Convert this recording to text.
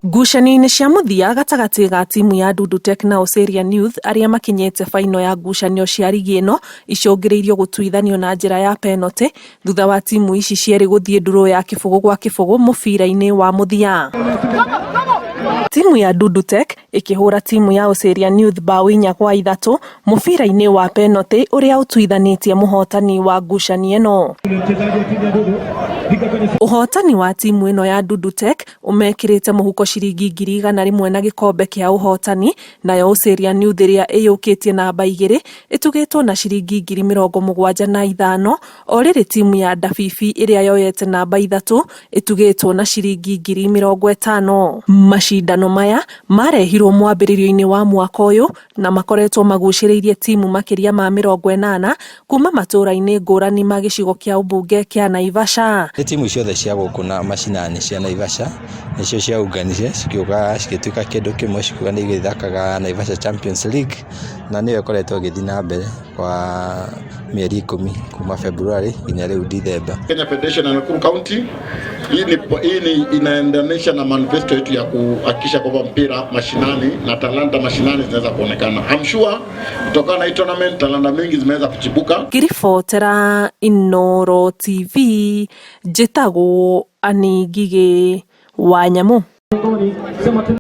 Ngucanio-inĩ cia mũthia gatagatĩ ga timu ya Dudu Tech na Oserian Youth arĩa makinyĩte baino ya ngucanio cia rigi ĩno icũngĩrĩirio gũtuithanio na njĩra ya penalty thutha wa timu ici cierĩ gũthiĩ ndurũ ya kĩbũgũ gwa kĩbũgũ mũbira-inĩ wa mũthia. Timu ya Dudu Tech ĩkĩhũra timu ya Oserian Youth bao 4-3 mũbira-inĩ wa penalty ũrĩa ũtuithanĩtie mũhotani wa ngucanio ĩno. Ũhotani wa timu ĩno ya Dudu Tech ũmekĩrĩte mũhuko ciringi 100,000 na gĩkombe kĩa ũhotani, nayo Oserian Youth ĩrĩa ĩyũkĩtie namba 2 ĩtugĩtwo na ciringi 75,000 o rĩrĩ timu ya Ndabibi ĩrĩa yoyete namba 3 ĩtugĩtwo na ciringi 50,000. Macindano maya marehirwo mwambĩrĩrio-inĩ wa mwaka ũyũ na makoretwo magucĩrĩirie timu makĩria ma 80 kuma matũra-inĩ ngũrani ma gĩcigo kĩa ũmbunge kĩa Naivasha. Nĩ timu ciothe cia gũkũ na macinani cia Naivasha nĩcio ciaunganire cikiuga cigĩtuĩka kĩndũ kĩmwe, cikiuga nĩ igĩthakaga Naivasha Champions League, na nĩyo ĩkoretwo ĩgĩthiĩ na mbere kwa mĩeri 10 kuma February nginya rĩu Dithemba. Kenya Federation ya Nakuru County hii ni inaendanisha na manifesto yetu ya kuhakikisha kwamba mpira mashinani na talanta mashinani zinaweza kuonekana. I'm sure kutokana na hii tournament talanta mingi zimeweza kuchibuka. Ngĩribotera Inooro TV njĩtagwo Annie Ngigĩ wa Nyamũ.